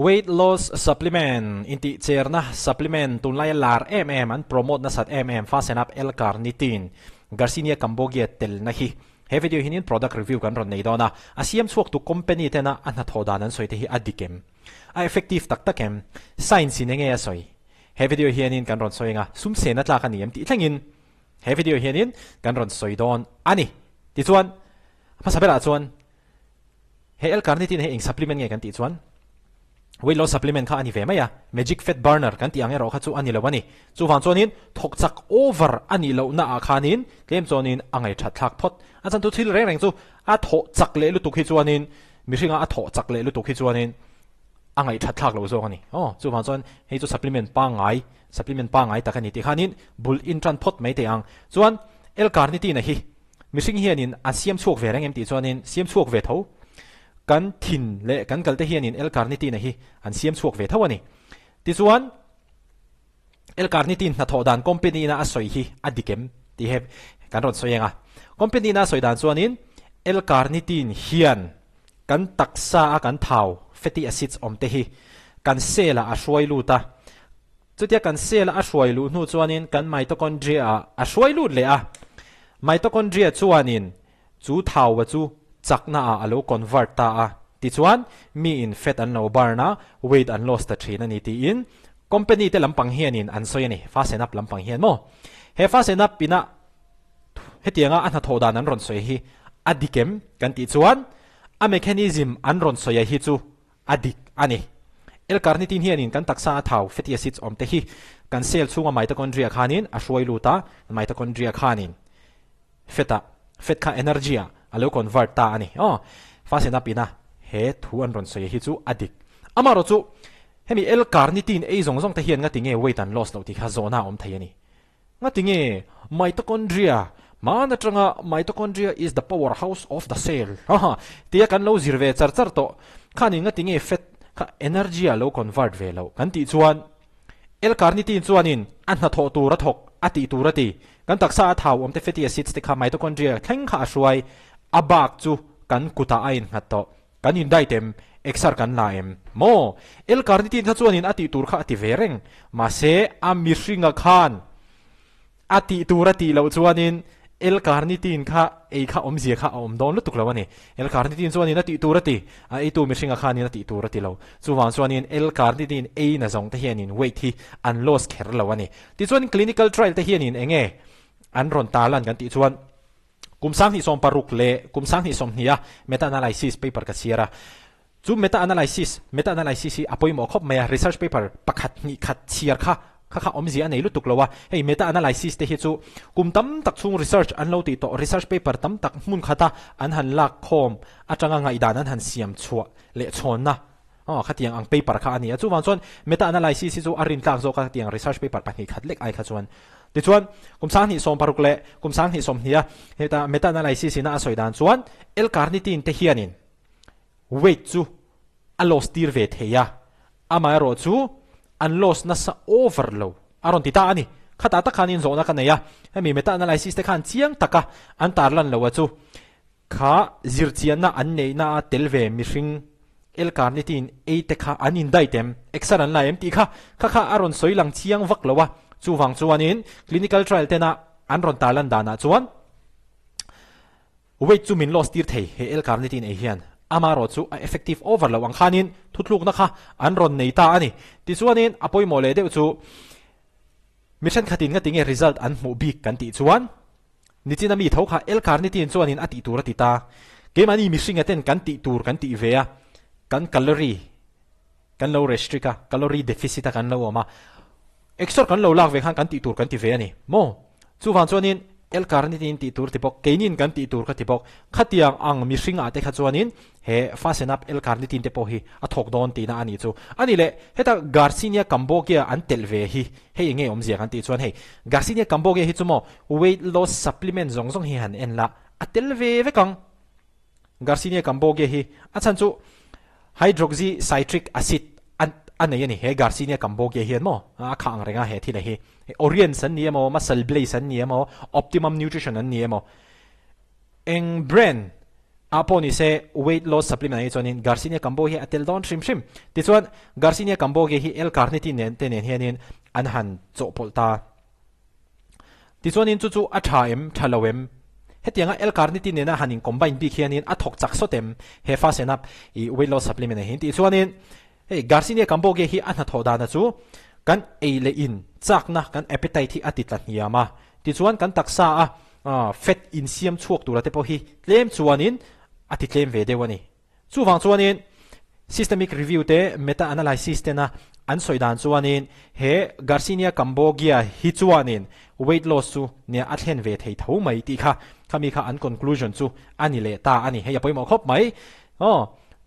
Weight loss supplement, intihcherna supplement tunlaia lar em em, an promote nasat em em Fasten Up L-Carnitine, Garcinia Cambogia telna hi he video hianin product review kan rawn nei dawn a, a siam chhuaktu company tena a hnathawh dan an sawi te hi a dik em? A effective tak tak em? Science in enge a sawi? He video hianin kan rawn sawi anga sum sena tlak a ni em tih thlengin he video hianin kan rawn sawi dawn a ni. Tichuan, hmasa berah chuan He L-carnitine hi eng supplement nge kan tih chuan weight loss supplement kha a ni ve mai a, magic fat burner kan tih ang erawh kha chu a ni lo a ni. Chuvang chuanin thawk chak over a nih lohna ah khanin tlem chuanin a ngaithat thlak phawt. A chantu thil reng reng chu a thawh chak leh lutuk hi chuanin mihringa a thawh chak leh lutuk hi chuanin a ngaihthat thlak lo zawk a ni. Aw, chuvang chuan hei chu supplement pangngai, supplement pangngai tak a ni tih khanin bul intan phawt mai teh ang. Chuan L-carnitine hi Mihring hianin an siam chhuak ve reng em tih chuanin siam chhuak ve tho. Kan thin leh kan kalte hianin L-carnitine hi an siam chhuak ve tho a ni. Tichuan, L-carnitine hnathawh dan company-ina a sawi hi a dik em tih he kan rawn sawi eng a. Company-ina a sawi dan chuanin L-carnitine hian kan taksa a kan thau, fatty acids, awm te hi kan cell-ah a hruai lut a. Chutia kan cell a hruai luh hnu chuanin kan mitochondria ah a hruai lut leh a. Mitochondria chuanin chu thau-a chu chakna ah a lo convert ta a. Tichuan, miin fat an lo burn a, weight an loss ta thin a ni tiin company te lampang hianin an sawi a ni, Fasten Up lampang hian maw? He Fasten Up ina hetianga a hnathawh dan an rawn sawi hi a dik em kan tih chuan a mechanism an rawn sawi a hi chu A dik a ni. L-carnitine hianin kan taksa a thau, fatty acids, awm te hi kan cell chhunga mitochondria khanin a hruai lut a, mitochondria khanin fat ah, fat kha energy ah a lo convert ta a ni. Aw, fasten up ina he thu an rawn sawi hi chu a dik. Amaherawh chu hemi L-carnitine ei zawng zawng te hian ngati nge weight an loss loh tih kha zawhna a awm thei a ni. Ngati nge mitochondria hman atanga mitochondria is the power house of the cell haha tia kan lo zir ve char char tawh khanin ngati nge fat kha energy ah lo convert ve loh kan tih chuan L-carnitine chuanin a hnathawh tur a thawk a tih tur a ti kan taksa a thau awm te fatty acids te kha mitochondria thleng kha a hruai a bak chu kan kutah a innghat tawh Kan in diet em? Exer kan la em? Maw? L-carnitine kha chuanin a tih tur kha a ti ve reng. Mahse, a mihringa khan a tih tur a tih loh chuanin L-carnitine kha ei kha awmzia kha a awm dawn lutuk lo a ni. L-carnitine chuanin a tih tur a ti, a eitu mihringa khanin a tih tur a ti lo. Chuvang chuanin L-carnitine ei na zawng te hianin weight hi an loss kher lo a ni. Tichuan clinical trial te hianin eng nge an rawn tarlan kan tih chuan, Kum 2016 leh kum 2020 a meta-analysis paper ka chhiar a. Chu meta-analysis, meta-analysis hi a pawimawh khawp mai a, research paper pakhat hnih khat chhiar kha kha kha awmzia a nei lutuk lo a. Hei meta-analysis te hi chu kum tam tak chhung research an lo tih tawh, research paper tam tak hmun khata an han lak khawm atanga ngaihdan an han siam chhuah leh chhawnna aw khatiang ang paper kha a ni a. Chuvang chuan meta-analysis hi chu a rintlak zawk a khatiang research paper pahnih khat lek ai kha chuan. Tichuan, kum 2016 leh kum 2020 a heta meta-analysis ina a sawi dan chuan L-carnitine te hianin weight chu a loss tir ve thei a, amaherawh chu an loss nasa over lo a rawn ti ta a ni. Khatah tak khanin zawhna ka nei a, hemi meta-analysis te khan chiang taka an tarlan lo a chu Kha zirchianna an neihna a tel ve mihring L-carnitine ei te kha an indait em? Exer an la em tih kha kha kha a rawn sawi lang chiang vak lo a, chuvang chuanin clinical trial tena an rawn tarlan danah chuan weight chu min loss tir thei he L-carnitine ei hian amaherawh chu a effective over lo ang khanin thutlukna kha an rawn nei ta a ni. Tichuanin a pawimawh leh deuh chu mi thenkhatin ngatinge result an hmuh bik kan tih chuan Nichina mi tho kha L-carnitine chuanin a tih tur a ti ta. Keimahni mihringa ten kan tih tur kan tih ve a, kan calorie kan lo restrict a, calorie deficit a kan lo awm a, exor kan lo lak ve khan kan tih tur kan ti ve a ni maw? Chuvang chuanin L-carnitine tih tur ti bawk, keinin kan tih tur kha ti bawk. Khatiang ang mihringah te kha chuanin He fasten up L-carnitine te pawh hi a thawk dawn tihna a nih chu. A nih leh, heta Garcinia cambogia an telh ve hi hei enge awmzia kan tih chuan hei Garcinia cambogia hi chu maw weight loss supplement zawng zawng hi han en la a tel ve vek ang. Garcinia cambogia hi a chhan chu hydroxycitric acid a nei a ni he Garcinia cambogia hian maw a khah ang reng a he thil a hi. Orients an ni emaw, Muscle Blaze an ni emaw, Optimum Nutrition an ni emaw eng brand. Ah pawh ni se weight loss supplement ah hi chuanin Garcinia Cambo hi a tel dawn hrim hrim. Tichuan Garcinia Cambogia hi L-carnitine nen te nen hianin an han chawhpawlh ta. Tichuanin chu chu a tha em, tha lo em? Hetianga L-carnitine nena han in combine bik hianin a thawk chak sawt em? He Fasen up i weight loss supplement ah hian tih chuanin hei Garcinia Cambogia hi a hnathawh dana chu kan ei leh in chakna kan appetite hi a ti tla hniam a. Tichuan kan taksa a fat insiam chhuak tura te pawh hi tlem chuanin a ti tlem ve deuh a ni. Chuvang chuanin systemic review te meta analysis tena an sawi dan chuanin he Garcinia cambogia hi chuanin weight loss chu nia a thlen ve thei tho mai tih kha khami kha an conclusion chu a ni leh ta a ni. Hei a pawimawh khawp mai. Aw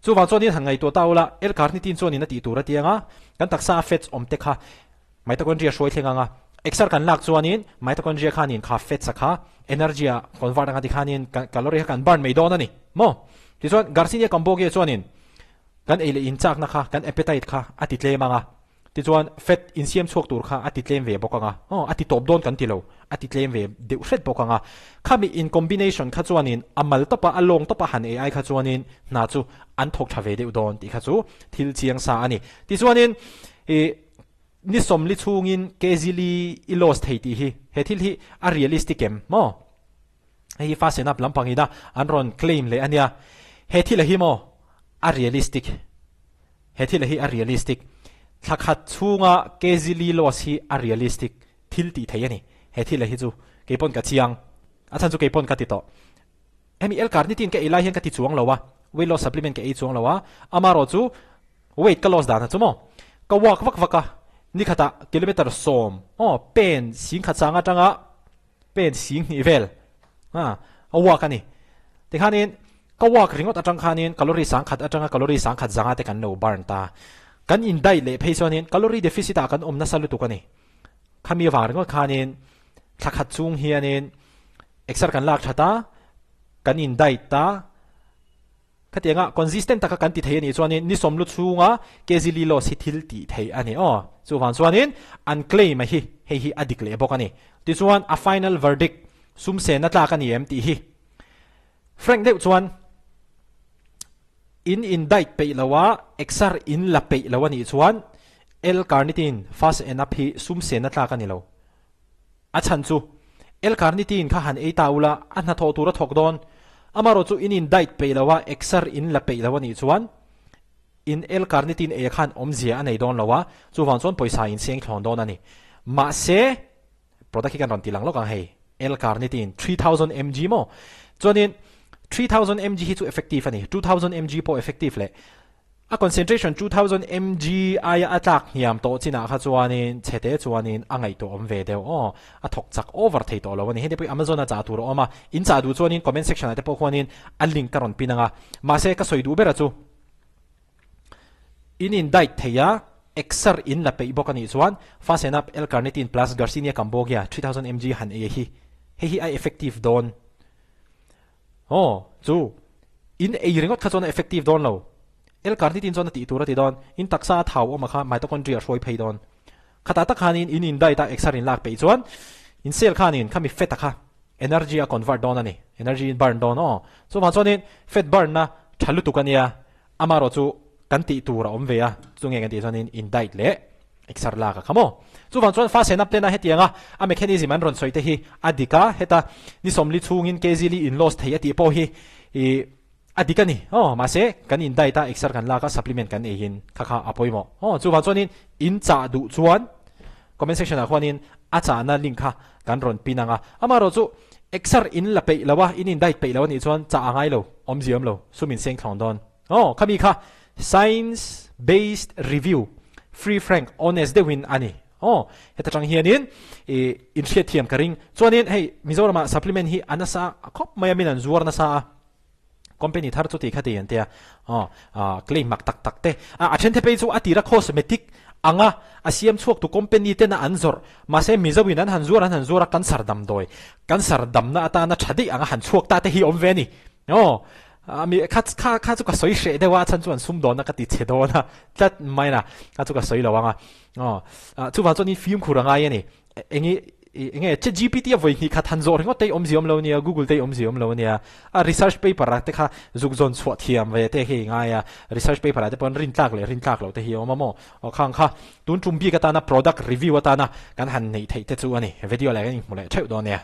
chuvang chuanin han ngaihtuah ta ula L-carnitine chuanin a tih tur a tiang a, kan taksa a fats awm te kha Mitochondria hruai thleng anga exer kan lak chuanin mitochondria khanin kha fats a kha energy ah convert anga tikhanin calorie kha kan burn mai dawn a ni maw? Tichuan Garcinia cambogia chuanin kan ei leh inchakna kha kan appetite kha a ti tlem anga tichuan fat insiam chhuak tur kha a ti tlem ve bawk anga aw a ti tawp dawn kan ti lo a ti tlem ve deuh hret bawk anga khami in combination kha chuanin a mal tawpa a lawng tawpa han ei ai kha chuanin hna chu an thawk tha ve deuh dawn tih kha chu thil chiang sa a ni. Tichuanin ih Ni sawmli chhungin kg li i loss thei tih hi he thil hi a realistic em maw? Hei hi fast enough lampang ina an rawn claim leh a nia. He thil a hi maw a realistic. He thil a hi a realistic. Thla khat chhunga kg li loss hi a realistic thil tih thei a ni. He thil a hi chu keipawn ka chiang. A chhan chu keipawn ka ti tawh. Hemi L-carnitine ka ei lai hian ka ti chuang lo a, weight loss supplement ka ei chuang lo a, amarawh chu weight ka loss dan a chu maw? Ka walk vak vak a, nikhatah kilometer sawm aw pen singkhat sang atanga pen sing hnih vel a walk a ni. Tikhanin ka walk ringawt atang khanin calorie sangkhat atanga calorie sangkhat zanga te kan lo burn ta. Kan in diet leh phei chuanin calorie deficit ah kan awm nasa lutuk a ni. Khami avang ringawt khanin thla khat chung hianin Exer kan lak that a, kan in diet a, khatianga consistent taka kan ti thei a nih chuanin ni sawmlu chhunga kg li loss hi thil tih theih a ni aw. Chuvang chuanin an claim a hi hei hi a dik leh bawk a ni. Tichuan a final verdict sum sena tlak a ni em tih hi frank deuh chuan in in diet peih lo a, exer in la peih lo a nih chuan L-carnitine fast and up hi sum sena tlak a ni lo. A chhan chu, L-carnitine kha han ei ta ula, a hnathawh tur a thawk dawn. Amarawh chu in in diet peih lo a, exer in la peih lo a nih chuan in L-carnitine ei khan awmzia a nei dawn lo a, chuvang chuan pawisa in seng thlawn dawn a ni. Mahse, product hi kan rawn ti lang lawk ang hei, L-carnitine 3000 mg maw? Chuanin 3000 mg hi chu effective a ni, 2000 mg pawh effective leh. A concentration 2000 mg aia a tlak hniam tawh chinah kha chuanin chhete chuanin a ngaihtuah awm ve deuh aw. A thawk chak over thei tawh lo a ni. Hei te pawh hi Amazon a chah tur a awm a, in chah duh chuanin comment section ah te pawh khuanin a link ka rawn pin ang a. Mahse ka sawi duh ber a chu in in diet thei a, exer in la peih bawk a nih chuan Fasen Up L-Carnitine plus Garcinia Cambogia 3000 mg han ei a hi hei hi a effective dawn. Aw, chu. In ei ringawt kha chuan a effective dawn lo. L-carnitine chuan a tih tur a ti dawn. In taksa a thau awm a kha mitochondria a hruai phei dawn. Khatah tak khanin in in diet a exer in lak peih chuan in cell khanin khami fat a kha energy a convert dawn a ni. Energy in burn dawn aw. Chuvang chuanin fat burn na tha lutuk a nia. Amarawh chu kan tih tur a awm ve a, chu nge kan tih chuanin in diet leh exer lak a kha maw. Chuvang chuan fa sen up tena hetianga a mechanism an rawn sawi te hi a dik a, heta ni sawmli chhungin kg li in loss thei a tih pawh hi ih a dik a ni aw, mahse kan in diet a exer kan lak a supplement kan eiin kha kha a pawimawh aw, chuvang chuanin in chah duh chuan comment section ah khuanin a chahna link kha kan rawn pin ang a, amaherawh chu exer in la peih lo a, in in diet peih lo a nih chuan chah a ngai lo, awmzia awm lo, sum in seng thlawn dawn. Aw, khami kha science based review, free frank, honest deuhin a ni. Aw, heta tang hianin i inhriat thiam ka ring. Chuanin hei Mizoramah supplement hi a nasa khawp mai a, min an zuar nasa a. Company thar chu tih kha ti an tia. Aw, claim mak tak tak te. A then te phei chu a tira cosmetic anga a siam chhuak tu company tena an zawrh. Mahse Mizo in an han zuar an han zuar a, cancer damdawi, cancer damna atana tha daih anga han chhuak ta te hi awm ve a ni. Aw, mi kha kha kha chu ka sawi hreh deuh a, a chhan chu an sum dawn a ka ti chhe dawn a tlat mai na, kha chu ka sawi lo ang a. Aw, chuvang chuan in fimkhur a ngai a ni. Eng i. Enge ChatGPT a vawi hnih khat han zawh ringawt te hi awmzia awm lo ania, Google te hi awmzia awm lo ania. A research paper ah te kha zuk zawn chhuah thiam ve te hi i ngai a, research paper ah te pawh rin tlak leh rin tlak loh te hi a awm a maw? Aw khang kha tun tum bik atana product review atana kan han neih theih te chu a ni. Video leh kan inhmu leh theuh dawn nia.